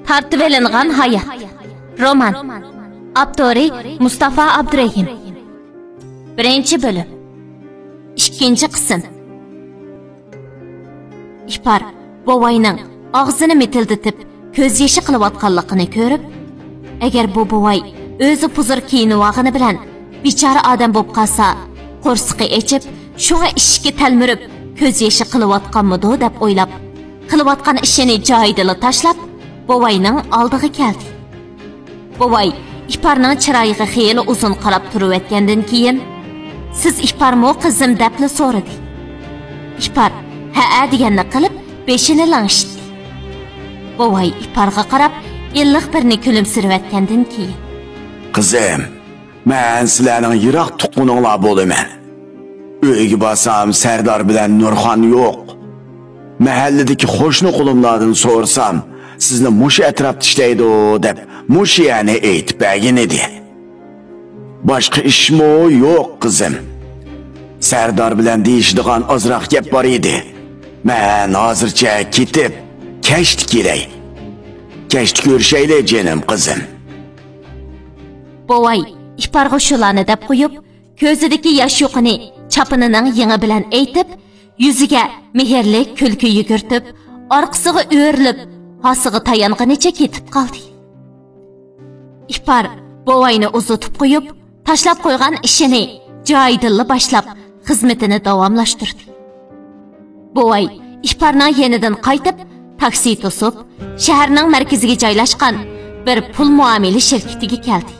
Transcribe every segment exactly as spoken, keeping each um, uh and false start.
تارتىۋېلىنغان ھايات. رومان. ئاپتورى مۇستافا ئابدۇرېھىم. بىرىنچى بۆلۈم. ئىككىنچى قىسىم. ئىپار بوۋاينىڭ ئاغزىنى مىتىلدىتىپ، كۆز يېشى قىلىۋاتقانلىقىنى كۆرۈپ، ئەگەر بۇ بوۋاي ئۆزى پۇزۇر كىيىنىۋالغىنى بىلەن بىچارە ئادەم بولۇپ قالسا، قورسىقى ئېچىپ، شۇڭا ئىشىكى تەلمۈرۈپ، كۆز يېشى قىلىۋاتقانمىدۇ دەپ ئويلاپ، قىلىۋاتقان ئىشىنى جايىدىلا تاشلاپ، بوۋاينىڭ ئالدىغا كەلدى. بوۋاي ئىپارنىڭ چىرايىغا خېلى ئۇزۇن قاراپ تۇرۇۋەتكەندىن كېيىن، «سىز ئىپارمۇ، قىزىم؟» دەپلا سورىدى. ئىپار «ھەئە» دېگەننى قىلىپ، بېشىنى لىڭشىتتى. بوۋاي ئىپارغا قاراپ، ئىللىق بىرنى كۈلۈمسىرىۋەتكەندىن كېيىن، «قىزىم، مەن سىلەرنىڭ يىراق تۇغقىنىڭلار بولىمەن. ئۆيگە بارسام، سەردار بىلەن نۇرخان يوق. مەھەللىدىكى قوشنا-قولۇملاردىن سورىسام، سىزنى مۇشۇ ئەتراپتا ئىشلەيدۇ دەپ، مۇشۇ يەرنى ئېيتىپ بەرگەن ئىدى. باشقا ئىشمۇ يوق، قىزىم. سەردار بىلەن دېيىشىدىغان ئازراق گەپ بار ئىدى. مەن ھازىرچە كېتىپ، كەچتە كېلەي. كەچتە كۆرۈشەيلى، جېنىم قىزىم.» بوۋاي ئىپارغا شۇلارنى دەپ قويۇپ، كۆزىدىكى ياش يۇقىنى چاپىنىنىڭ يېڭى بىلەن ئېيتىپ، يۈزىگە مېھىرلىك كۈلكە يۈگۈرتۈپ، ئارقىسىغا ئۆرۈلۈپ، ھاسىغا تايانغىنىچە كېتىپ قالدى. ئىپار بوۋاينى ئۇزىتىپ قويۇپ، تاشلاپ قويغان ئىشىنى جايىدىنلا باشلاپ، خىزمىتىنى داۋاملاشتۇردى. بوۋاي ئىپارنىڭ يېنىدىن قايتىپ، تاكسى توسۇپ، شەھەرنىڭ مەركىزىگە جايلاشقان بىر پۇل مۇئامىلە شىركىتىگە كەلدى.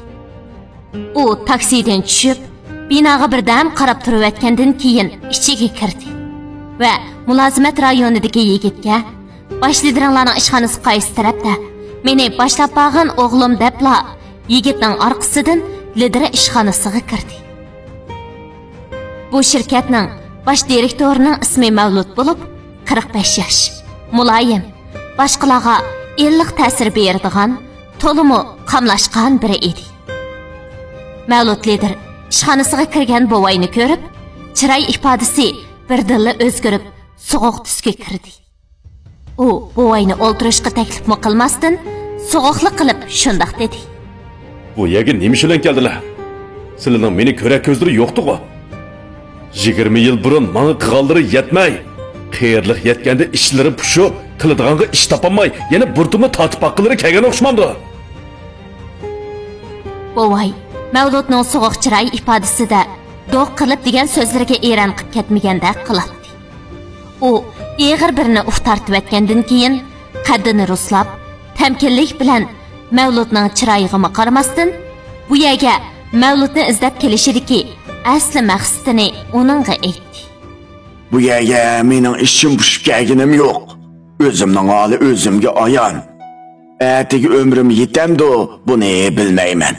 ئۇ تاكسىدىن چۈشۈپ، بىناغا بىردەم قاراپ تۇرۇۋەتكەندىن كېيىن ئىچىگە كىردى ۋە مۇلازىمەت رايونىدىكى يىگىتكە، «باش لىدىرىڭلارنىڭ ئىشخانىسى قايسى تەرەپتە؟ مېنى باشلاپ بارغىن، ئوغلۇم.» دەپلا يىگىتنىڭ ئارقىسىدىن لىدىر ئىشخانىسىغا كىردى. بۇ شىركەتنىڭ باش دىرېكتورىنىڭ ئىسمى مەۋلۇت بولۇپ، قىرىق بەش ياش، مۇلايىم، باشقىلارغا ئىللىق تەسىر بېرىدىغان، تولىمۇ قاملاشقان بىرى ئىدى. مەۋلۇت لىدىر ئىشخانىسىغا كىرگەن بوۋاينى كۆرۈپ، چىراي ئىپادىسى بىردىنلا ئۆزگىرىپ، سوغۇق تۈسكە كىردى. ئۇ بوۋاينى ئولتۇرۇشقا تەكلىپمۇ قىلماستىن، سوغۇقلا قىلىپ شۇنداق دېدى. بۇ يەرگە نېمە ئىش بىلەن كەلدىلە؟ سىلىنىڭ مېنى كۆرەر كۆزلىرى يوقتىغۇ؟ يىگىرمە يىل بۇرۇن ماڭا قىلغانلىرى يەتمەي، قېرىلىق يەتكەندە ئىشلىرى پۇشۇ، قىلىدىغانغا ئىش تاپالماي، يەنە بۇرۇتۇمنى تارتىپ باققىلىرى كەلگەن ئوخشىمامدۇ؟ بوۋاي مەۋلۇتنىڭ سوغۇق چىراي ئىپادىسىدە دوق قىلىپ دېگەن سۆزلىرىگە ئېرەن قىپ كەتمىگەندەك قىلاتتى. ئۇ ئېغىر بىرنى ئۇھ تارتىۋەتكەندىن كېيىن، قەددىنى رۇسلاپ، تەمكىنلىك بىلەن مەۋلۇتنىڭ چىرايىغىمۇ قارىماستىن، بۇ يەرگە مەۋلۇتنى ئىزدەپ كېلىشىدىكى ئەسلى مەقسىتىنى ئۇنىڭغا ئېيتتى. بۇ يەرگە مېنىڭ ئىچىم پۇشۇپ كەلگىنىم يوق. ئۆزۈمنىڭ ھالى ئۆزۈمگە ئايان. ئەتىگە ئۆمرۈم يېتەمدۇ، بۇنى بىلمەيمەن.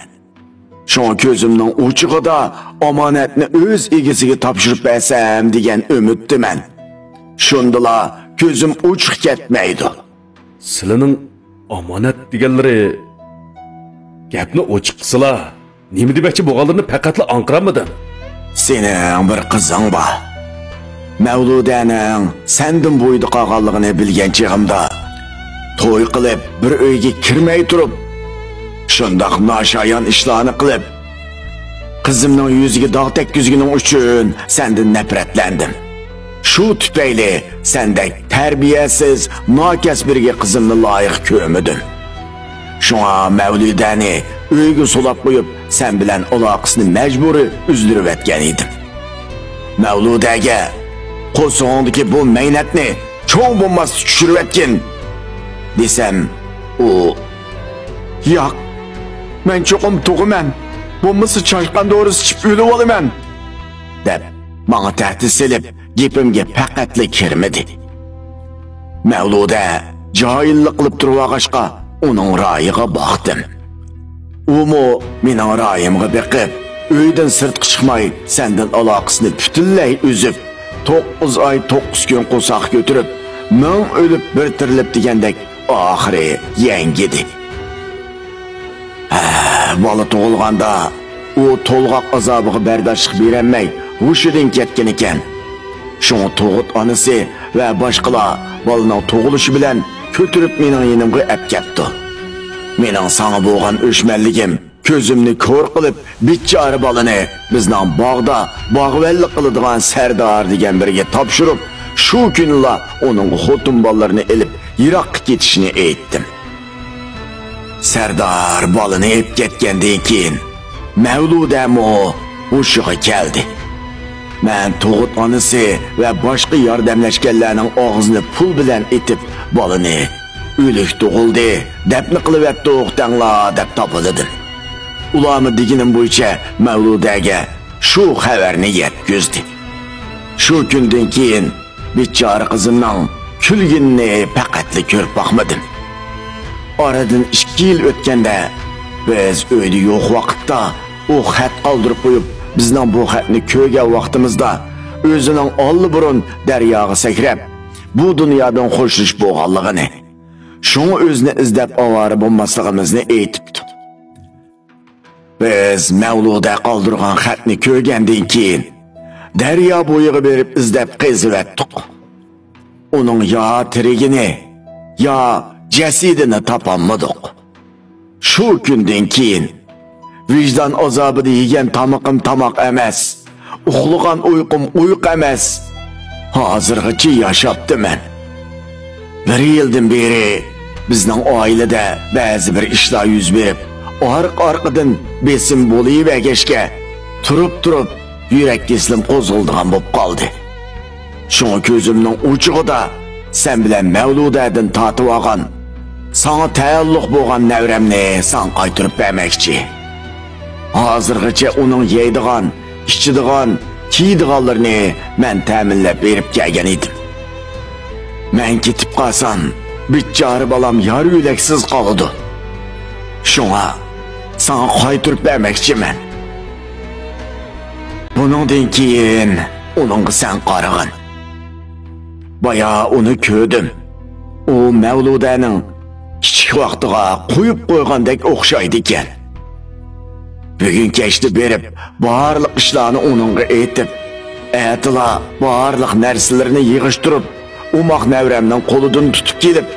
شۇڭا كۆزۈمنىڭ ئوچۇقىدا ئامانەتنى ئۆز ئىگىسىگە تاپشۇرۇپ بەرسەم دېگەن ئۈمىدتىمەن. شۇندىلا كۆزۈم ئوچۇق كەتمەيدۇ. سىلىنىڭ ئامانەت دېگەنلىرى، گەپنى ئوچۇق قىلسىلا، نېمە دېمەكچى بولغانلىرىنى پەقەتلا ئاڭقىرالمىدىم. سېنىڭ بىر قىزىڭ بار. مەۋلۇدەنىڭ سەندىن بويىدا قالغانلىقىنى بىلگەن چېغىمدا، توي قىلىپ، بىر ئۆيگە كىرمەي تۇرۇپ، شۇنداق ناشايان ئىشلارنى قىلىپ، قىزىمنىڭ يۈزىگە داغ تەگكۈزگىنىڭ ئۈچۈن سەندىن نەپرەتلەندىم. شۇ تۈپەيلى سەندەك تەربىيەسىز، ناكەس بىرىگە قىزىمنى لايىق كۆرمىدىم. شۇڭا مەۋلۇدەنى ئۆيگە سولاپ قويۇپ، سەن بىلەن ئالاقىسىنى مەجبۇرىي ئۈزدۈرۈۋەتكەن ئىدىم. مەۋلۇدەگە، «قورسىقىڭدىكى بۇ مەينەتنى چوڭ بولماستا چۈشۈرۈۋەتكىن» دېسەم، ئۇ، «ياق، مەن چوقۇم تۇغىمەن، بولمىسا چاشقان دورىسى ئىچىپ ئۆلۈۋالىمەن» دەپ، ماڭا تەھدىت سېلىپ، گېپىمگە پەقەتلا كىرمىدى. مەۋلۇدە جاھىللىق قىلىپ تۇرۇۋالغاچقا، ئۇنىڭ رايىغا باقتىم. ئۇمۇ مېنىڭ رايىمغا بېقىپ، ئۆيدىن سىرتقا چىقماي، سەندىن ئالاقىسىنى پۈتۈنلەي ئۈزۈپ، توققۇز ئاي، توققۇز كۈن قورساق كۆتۈرۈپ، مىڭ ئۆلۈپ، بىر تىرىلىپ دېگەندەك، ئاخىرى يەڭگىدى. ھە، بالا تۇغۇلغاندا، ئۇ تولغاق ئازابىغا بەرداشلىق بېرەلمەي، ھوشىدىن كەتكەنىكەن. شۇڭا تۇغۇت ئانىسى ۋە باشقىلار بالىنىڭ تۇغۇلۇشى بىلەن كۆتۈرۈپ مېنىڭ يېنىمغا ئەپ كەپتۇ. مېنىڭ ساڭا بولغان ئۆچمەنلىكىم كۆزۈمنى كور قىلىپ، بىچارە بالىنى بىزنىڭ باغدا باغۋەنلىك قىلىدىغان سەردار دېگەن بىرىگە تاپشۇرۇپ، شۇ كۈنىلا ئۇنىڭغا خوتۇن بالىلىرىنى ئېلىپ، يىراققا كېتىشنى ئېيتتىم. سەردار بالىنى ئېلىپ كەتكەندىن كېيىن، مەۋلۇدەمۇ ھوشىغا كەلدى. مەن تۇغۇت ئانىسى ۋە باشقا ياردەملەشكەنلەرنىڭ ئاغزىنى پۇل بىلەن ئېتىپ، بالىنى «ئۆلۈك تۇغۇلدى، دەپنە قىلىۋەتتۇق دەڭلار» دەپ تاپىلىدىم. ئۇلارمۇ دېگىنىم بويىچە مەۋلۇدەگە شۇ خەۋەرنى يەتكۈزدى. شۇ كۈندىن كېيىن بىچارە قىزىمنىڭ كۈلگىنىنى پەقەتلا كۆرۈپ باقمىدىم. ئارىدىن ئىككى يىل ئۆتكەندە، بىز ئۆيدە يوق ۋاقىتتا، ئۇ خەت قالدۇرۇپ قويۇپ، بىزنىڭ بۇ خەتنى كۆرگەن ۋاقتىمىزدا، ئۆزىنىڭ ئاللىبۇرۇن دەرياغا سەكرەپ، بۇ دۇنيادىن خوشلىشىپ بولغانلىقىنى، شۇڭا ئۆزىنى ئىزدەپ ئاۋارە بولماسلىقىمىزنى ئېيتىپتۇ. بىز مەۋلۇدە قالدۇرغان خەتنى كۆرگەندىن كېيىن، دەريا بويىغا بېرىپ ئىزدەپ قېزىۋەتتۇق. ئۇنىڭ يا تىرىكىنى، يا جەسىتىنى تاپالمىدۇق. شۇ كۈندىن كېيىن، ۋىجدان ئازابىدا يېگەن تامىقىم تاماق ئەمەس، ئۇخلىغان ئۇيقۇم ئۇيقۇ ئەمەس. ھازىرغىچە ياشاپتىمەن. بىر يىلدىن بېرى بىزنىڭ ئائىلىدە بەزى بىر ئىشلار يۈز بېرىپ، ئارقا-ئارقىدىن بېسىم بولۇۋەرگەچكە، تۇرۇپ-تۇرۇپ يۈرەك كېسىلىم قوزغىلىدىغان بولۇپ قالدى. شۇڭا كۆزۈمنىڭ ئوچۇقىدا سەن بىلەن مەۋلۇدەدىن تارتىۋالغان، ساڭا تەئەللۇق بولغان نەۋرەمنى ساڭا قايتۇرۇپ بەرمەكچى. ھازىرغىچە ئۇنىڭ يەيدىغان، ئىچىدىغان، كىيىدىغانلىرىنى مەن تەمىنلەپ بېرىپ كەلگەن ئىدىم. مەن كېتىپ قالسام، بىچارە بالام يار يۆلەكسىز قالىدۇ. شۇڭا ساڭا قايتۇرۇپ بەرمەكچىمەن. بۇنىڭدىن كېيىن ئۇنىڭغا سەن قارىغىن. بايا ئۇنى كۆردۈم. ئۇ مەۋلۇدەنىڭ كىچىك ۋاقتىغا قويۇپ قويغاندەك ئوخشايدىكەن. بۈگۈن كەچتە بېرىپ، بارلىق ئىشلارنى ئۇنىڭغا ئېيتىپ، ئەتىلا بارلىق نەرسىلىرىنى يىغىشتۇرۇپ، ئوماق نەۋرەمنىڭ قولىدىن تۇتۇپ كېلىپ،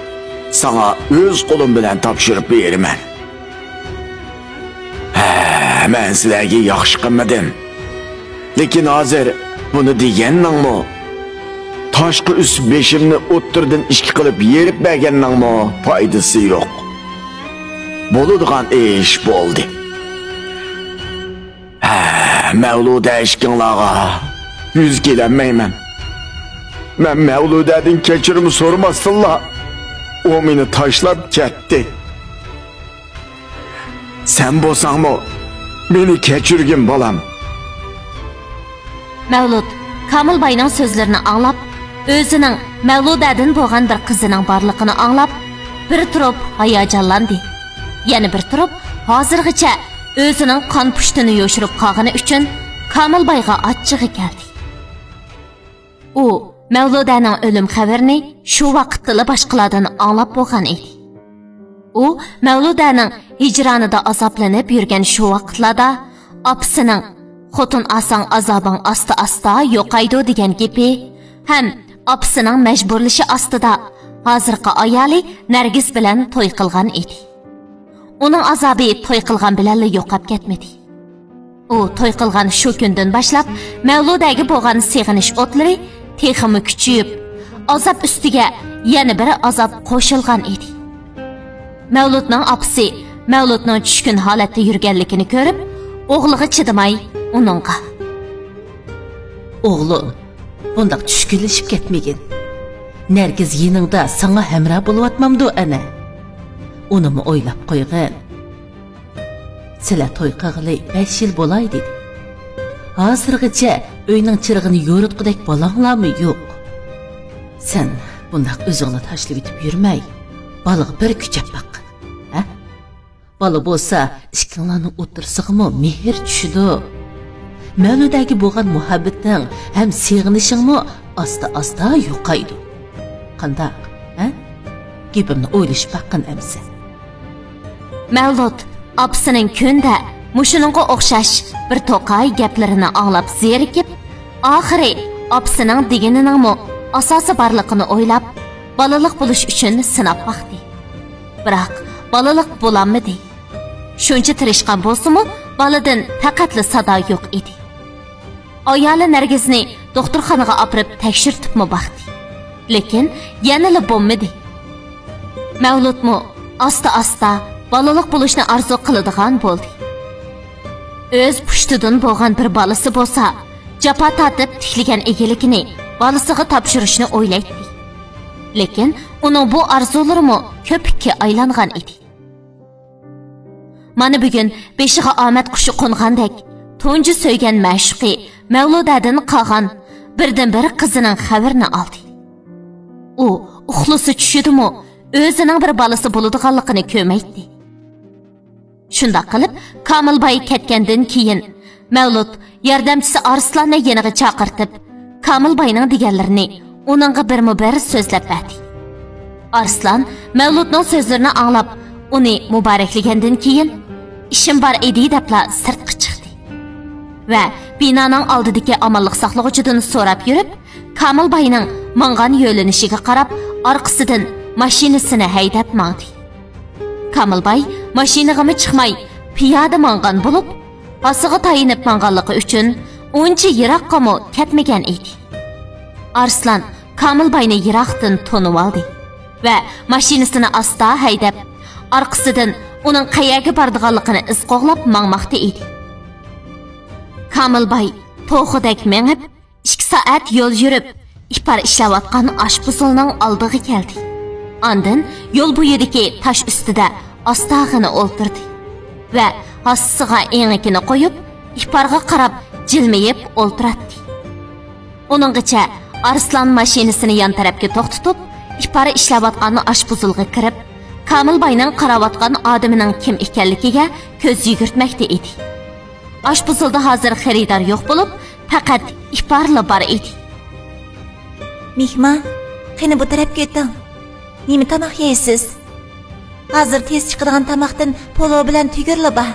ساڭا ئۆز قولۇم بىلەن تاپشۇرۇپ بېرىمەن. ھە، مەن سىلەرگە ياخشى قىلمىدىم. لېكىن ھازىر بۇنى دېگەننىڭمۇ، تاشقى ئۈست بېشىمنى ئوتتۇرىدىن ئىككى قىلىپ يېرىپ بەرگەننىڭمۇ پايدىسى يوق. بولىدىغان ئىش بولدى. ھە، مەۋلۇدە ئىككىڭلارغا يۈز كېلەلمەيمەن. مەن مەۋلۇدەدىن كەچۈرۈم سورىماستىنلا، ئۇ مېنى تاشلاپ كەتتى. سەن بولساڭمۇ مېنى كەچۈرگىن، بالام. مەۋلۇت كامىل باينىڭ سۆزلىرىنى ئاڭلاپ، ئۆزىنىڭ مەۋلۇدەدىن بولغان بىر قىزىنىڭ بارلىقىنى ئاڭلاپ، بىر تۇرۇپ ھاياجانلاندى. يەنە بىر تۇرۇپ، ھازىرغىچە ئۆزىنىڭ قان پۇشتىنى يوشۇرۇپ قالغىنى ئۈچۈن كامىل بايغا ئاچچىقى كەلدى. ئۇ مەۋلۇدەنىڭ ئۆلۈم خەۋىرىنى شۇ ۋاقىتتىلا باشقىلاردىن ئاڭلاپ بولغان ئىدى. ئۇ مەۋلۇدەنىڭ ھىجرانىدا ئازابلىنىپ يۈرگەن شۇ ۋاقىتلاردا ئاپىسىنىڭ «خوتۇن ئالساڭ ئازابىڭ ئاستا-ئاستا يوقايدۇ» دېگەن گېپى ھەم ئاپىسىنىڭ مەجبۇرلىشى ئاستىدا ھازىرقى ئايالى نەرگىز بىلەن توي قىلغان ئىدى. ئۇنىڭ ئازابى توي قىلغان بىلەنلا يوقاپ كەتمىدى. ئۇ توي قىلغان شۇ كۈندىن باشلاپ مەۋلۇدەگە بولغان سېغىنىش ئوتلىرى تېخىمۇ كۈچىيىپ، ئازاب ئۈستىگە يەنە بىر ئازاب قوشۇلغان ئىدى. مەۋلۇتنىڭ ئاپىسى مەۋلۇتنىڭ چۈشكۈن ھالەتتە يۈرگەنلىكىنى كۆرۈپ، ئوغلىغا چىدىماي ئۇنىڭغا: «ئوغلۇم، بۇنداق چۈشكۈنلىشىپ كەتمىگىن. نەرگىز يېنىڭدا ساڭا ھەمراھ بولۇۋاتمامدۇ ئەنە؟ ئۇنىمۇ ئويلاپ قويغىن. سىلەر توي قىلغىلى بەش يىل بولاي» دېدى. «ھازىرغىچە ئۆينىڭ چىرىغىنى يورۇتقۇدەك بالاڭلارمۇ يوق. سەن بۇنداق ئۆزۈڭنى تاشلىۋېتىپ يۈرمەي، بالىغا بىر كۈچەپ باققىن. ھە؟ بالا بولسا ئىككىڭلارنىڭ ئوتتۇرىسىغىمۇ مېھىر چۈشىدۇ. مەۋلۇدەگە بولغان مۇھەببىتىڭ ھەم سېغىنىشىڭمۇ ئاستا-ئاستا يوقايدۇ. قانداق، ھە؟ گېپىمنى ئويلىشىپ باققىن ئەمىسە.» مەۋلۇت ئاپىسىنىڭ كۈندە مۇشۇنىڭغا ئوخشاش بىر توقاي گەپلىرىنى ئاڭلاپ زېرىكىپ، ئاخىرى ئاپىسىنىڭ دېگىنىنىڭمۇ ئاساسى بارلىقىنى ئويلاپ، بالىلىق بولۇش ئۈچۈن سىناپ باقتى. بىراق بالىلىق بولالمىدى. شۇنچە تىرىشقان بولسىمۇ، بالىدىن پەقەتلا سادا يوق ئىدى. ئايالى نەرگىزنى دوختۇرخانىغا ئاپىرىپ تەكشۈرتۈپمۇ باقتى. لېكىن يەنىلا بولمىدى. مەۋلۇتمۇ ئاستا-ئاستا بالىلىق بولۇشنى ئارزۇ قىلىدىغان بولدى. ئۆز پۇشتىدىن بولغان بىر بالىسى بولسا، جاپا تارتىپ تىكلىگەن ئىگىلىكىنى بالىسىغا تاپشۇرۇشنى ئويلايتتى. لېكىن ئۇنىڭ بۇ ئارزۇلىرىمۇ كۆپۈككە ئايلانغان ئىدى. مانا بۈگۈن بېشىغا ئامەت قۇشى قونغاندەك، تۇنجى سۆيگەن مەشۇقى مەۋلۇدەدىن قالغان بىردىنبىر قىزىنىڭ خەۋىرىنى ئالدى. ئۇ ئۇخلىسا چۈشىدىمۇ ئۆزىنىڭ بىر بالىسى بولىدىغانلىقىنى كۆرمەيتتى. شۇنداق قىلىپ، كامىل باي كەتكەندىن كېيىن، مەۋلۇت ياردەمچىسى ئارسلاننى يېنىغا چاقىرتىپ، كامىل باينىڭ دېگەنلىرىنى ئۇنىڭغا بىرمۇ بىر سۆزلەپ بەردى. ئارسلان مەۋلۇتنىڭ سۆزلىرىنى ئاڭلاپ، ئۇنى مۇبارەكلىگەندىن كېيىن، ئىشىم بار ئىدى دەپلا سىرتقا چىقتى ۋە بىنانىڭ ئالدىدىكى ئامانلىق ساقلىغۇچىدىن سوراپ يۈرۈپ، كامىل باينىڭ ماڭغان يۆنىلىشىگە قاراپ، ئارقىسىدىن ماشىنىسىنى ھەيدەپ ماڭدى. كامىل باي ماشىنىغىمۇ چىقماي، پىيادە ماڭغان بولۇپ، پاسىغا تايىنىپ ماڭغانلىقى ئۈچۈن ئۇنچە يىراققىمۇ كەتمىگەن ئىدى. ئارسلان كامىل باينى يىراقتىن تونۇۋالدى ۋە ماشىنىسىنى ئاستا ھەيدەپ، ئارقىسىدىن ئۇنىڭ قەيەرگە بارىدىغانلىقىنى ئىز قوغلاپ ماڭماقتا ئىدى. كامىل باي توخۇدەك مېڭىپ، ئىككى سائەت يول يۈرۈپ، ئىپار ئىشلەۋاتقان ئاشپۇزۇلنىڭ ئالدىغا كەلدى. ئاندىن يول بويىدىكى تاش ئۈستىدە ئاستاغىنا ئولتۇردى ۋە ھاسىسىغا ئېڭىكىنى قويۇپ، ئىپارغا قاراپ جىلمىيىپ ئولتۇراتتى. ئۇنىڭغىچە ئارسلان ماشىنىسىنى يان تەرەپكە توختىتىپ، ئىپار ئىشلەۋاتقان ئاشپۇزۇلغا كىرىپ، كامىل باينىڭ قاراۋاتقان ئادىمىنىڭ كىم ئىكەنلىكىگە كۆز يۈگۈرتمەكتە ئىدى. ئاشپۇزۇلدا ھازىر خېرىدار يوق بولۇپ، پەقەت ئىپارلا بار ئىدى. مېھمان، قېنى بۇ تەرەپكە ئۆتۈڭ. نېمە تاماق يەيسىز؟ ھازىر تېز چىقىدىغان تاماقتىن پولۇ بىلەن تۈگۈرلا بار.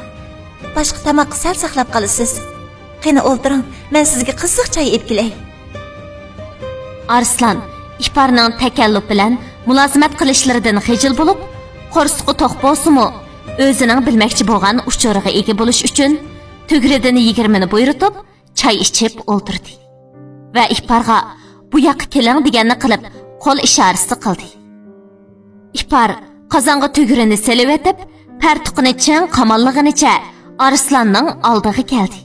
باشقا تاماققا سەل ساقلاپ قالىسىز. قېنى ئولتۇرۇڭ، مەن سىزگە قىزىق چاي ئېلىپ كېلەي. ئارسلان ئىپارنىڭ تەكەللۇپ بىلەن مۇلازىمەت قىلىشلىرىدىن خىجىل بولۇپ، قورسىقى توق بولسىمۇ، ئۆزىنىڭ بىلمەكچى بولغان ئۇچۇرىغا ئىگە بولۇش ئۈچۈن تۈگرىدىن يىگىرمىنى بۇيرۇتۇپ، چاي ئىچىپ ئولتۇردى ۋە ئىپارغا «بۇ ياققا كېلىڭ» دېگەننى قىلىپ، قول ئىشارىسى قىلدى. ئىپار قازانغا تۈگرىنى سېلىۋېتىپ، پەرتۇقىنى چىڭ قاماللىغىنىچە ئارسلاننىڭ ئالدىغا كەلدى.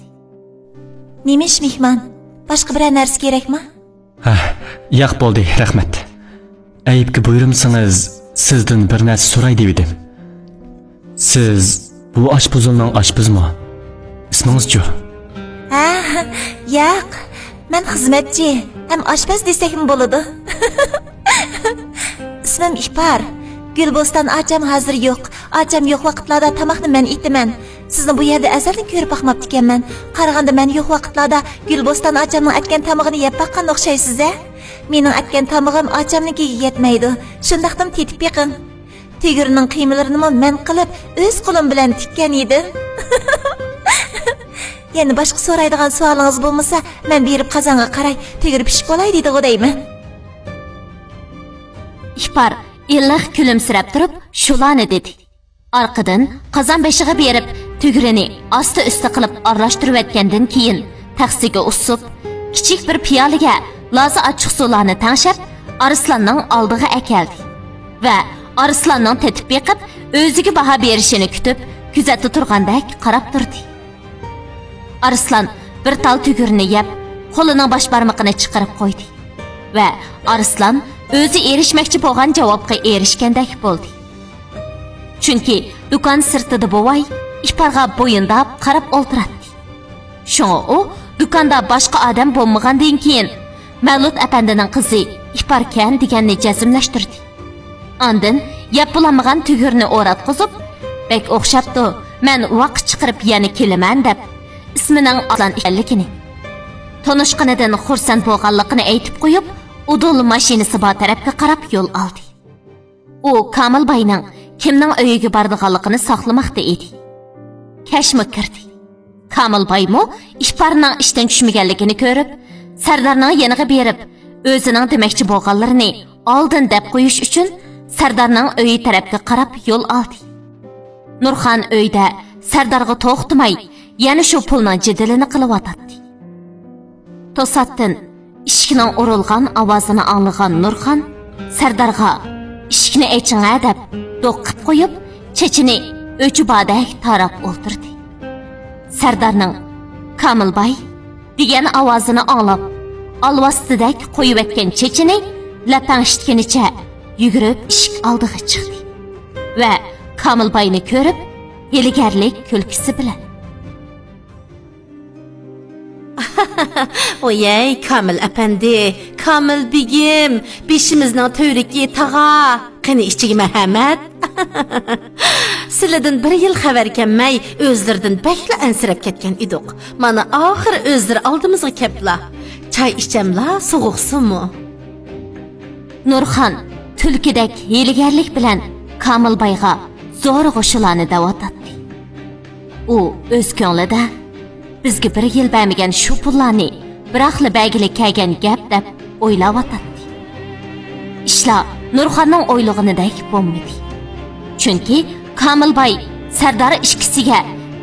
نېمە ئىش، مېھمان؟ باشقا بىرەر نەرسە كېرەكمۇ؟ ھە، ياق، بولدى، رەھمەت. ئەيىبكە بۇيرۇمسىڭىز، سىزدىن بىر نەرسە سوراي دېۋىدىم. سىز بۇ ئاشپۇزۇلنىڭ ئاشپىزىمۇ؟ ئىسمىڭىزچۇ؟ ھە، ياق، مەن خىزمەتچى ھەم ئاشپەز دېسەكمۇ بولىدۇ. ئىسمىم ئىپار. گۈلبوستان ئاچام ھازىر يوق. ئاچام يوق ۋاقىتلاردا تاماقنى مەن ئېتىمەن. سىزنى بۇ يەردە ئەزەلدىن كۆرۈپ باقماپتىكەنمەن. قارىغاندا مەن يوق ۋاقىتلاردا گۈلبوستان ئاچامنىڭ ئەتكەن تامىقىنى يەپ باققان ئوخشايسىز-ھە؟ مېنىڭ ئەتكەن تامىقىم ئاچامنىڭكىگە يەتمەيدۇ. شۇنداقتىمۇ تېتىپ بېقىڭ. تۈگرىنىڭ قىيمىلىرىنىمۇ مەن قىلىپ، ئۆز قولۇم بىلەن تىككەن ئىدىم. يەنە باشقا سورايدىغان سوئالىڭىز بولمىسا، مەن بېرىپ قازانغا قاراي، تۈگرە پىشىپ بولاي دېدىغۇ دەيمەن. ئىپار ئىللىق كۈلۈمسىرەپ تۇرۇپ شۇلارنى دېدى. ئارقىدىن قازان بېشىغا بېرىپ، تۈگرىنى ئاستا ئۈستە قىلىپ ئارىلاشتۇرۇۋەتكەندىن كېيىن، تەخسىگە ئۇسسۇپ، كىچىك بىر پىيالىگە لازا ئاچچىقسۇلارنى تەڭشەپ، ئارسلاننىڭ ئالدىغا ئەكەلدى ۋە ئارسلاننىڭ تېتىپ بېقىپ، ئۆزىگە باھا بېرىشىنى كۈتۈپ، كۆزەتتە تۇرغاندەك قاراپ تۇردى. ئارسلان بىر تال تۈگرىنى يەپ، قولىنىڭ باش بارمىقىنى چىقىرىپ قويدى ۋە ئارسلان ئۆزى ئېرىشمەكچى بولغان جاۋابقا ئېرىشكەندەك بولدى. چۈنكى دۇكان سىرتىدا بوۋاي ئىپارغا بويۇنداپ قاراپ ئولتۇراتتى. شۇڭا ئۇ دۇكاندا باشقا ئادەم بولمىغاندىن كېيىن، مەۋلۇت ئەپەندىنىڭ قىزى ئىپاركەن دېگەننى جەزملەشتۈردى. ئاندىن يەپ بولالمىغان تۈگرىنى ئوراتقۇزۇپ، «بەك ئوخشاپتۇ، مەن ۋاقىت چىقىرىپ يەنە كېلىمەن» دەپ، ئىسمىنىڭ ئارسلان ئىكەنلىكىنى، تونۇشقىنىدىن خۇرسەن بولغانلىقىنى ئېيتىپ قويۇپ، ئۇدۇل ماشىنىسى بار تەرەپكە قاراپ يول ئالدى. ئۇ كامىل باينىڭ كىمنىڭ ئۆيىگە بارىدىغانلىقىنى ساقلىماقتا ئىدى. كەچمۇ كىردى. كامىل بايمۇ ئىپارنىڭ ئىشتىن چۈشمىگەنلىكىنى كۆرۈپ، سەردارنىڭ يېنىغا بېرىپ، ئۆزىنىڭ دېمەكچى بولغانلىرىنى ئالدىن دەپ قويۇش ئۈچۈن، سەردارنىڭ ئۆيى تەرەپكە قاراپ يول ئالدى. نۇرخان ئۆيدە سەردارغا توختىماي يەنە شۇ پۇلنىڭ جېدىلىنى قىلىۋاتاتتى. توساتتىن ئىشىكنىڭ ئۇرۇلغان ئاۋازىنى ئاڭلىغان نۇرخان سەردارغا «ئىشىكنى ئېچىڭە» دەپ دوققىپ قويۇپ، چېچىنى ئۆچى باردەك تاراپ ئولتۇردى. سەردارنىڭ «كامىل باي» دېگەن ئاۋازىنى ئاڭلاپ، ئالۋاستىدەك قويۇۋەتكەن چېچىنى لەپەڭشىتكىنىچە يۈگۈرۈپ ئىشىك ئالدىغا چىقتى ۋە كامىل باينى كۆرۈپ، ھىيلىگەرلىك كۈلكىسى بىلەن: «ۋويەي، كامىل ئەپەندى، كامىل بېگىم، بېشىمىزنىڭ تۈۋرۈكى تاغا! قېنى، ئىچىگە مەھەممەت! سىلىدىن بىر يىل خەۋەر كەلمەي، ئۆزلىرىدىن بەكلا ئەنسىرەپ كەتكەن ئىدۇق. مانا، ئاخىرى ئۆزلىرى ئالدىمىزغا كەپلا. چاي ئىچەملا، سوغۇقسىمۇ؟» نۇرخان كۈلكىدەك ھىيلىگەرلىك بىلەن كامىل بايغا زورىغا شۇلارنى دەۋاتاتتى. ئۇ ئۆز كۆڭلىدە: «بىزگە بىر يىل بەرمىگەن شۇ پۇللارنى بىراقلا بەرگىلى كەلگەن گەپ» دەپ ئويلاۋاتاتتى. ئىشلار نۇرخاننىڭ ئويلىغىنىدەك بولمىدى. چۈنكى كامىل باي سەردار ئىككىسىگە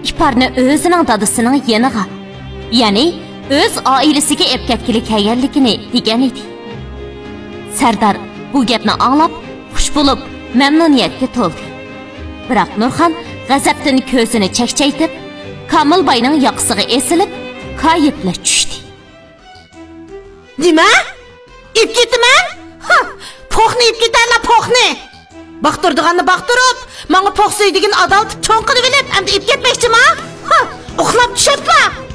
ئىپارنى ئۆزىنىڭ دادىسىنىڭ يېنىغا، يەنى ئۆز ئائىلىسىگە ئېلىپ كەتكىلى كەلگەنلىكىنى دېگەن ئىدى. سەردار بۇ گەپنى ئاڭلاپ، خۇش بولۇپ، مەمنۇنىيەتكە تولدى. بىراق نۇرخان غەزەپتىن كۆزىنى چەكچەيتىپ، كامىل باينىڭ ياقىسىغا ئېسىلىپ، كايىپلا چۈشتى. «نېمە؟ ئېلىپ كېتىمەن؟ ھا، پوخنى ئېلىپ كېتەرلا، پوخنى! باقتۇرىدىغاننى باقتۇرۇپ، ماڭا پوخ سۆيىدىغىنىنى ئادالىتىپ چوڭ قىلىۋېلىپ، ئەمدى ئېلىپ كەتمەكچىما؟ ھا، ئۇخلاپ چۈشەپلا!»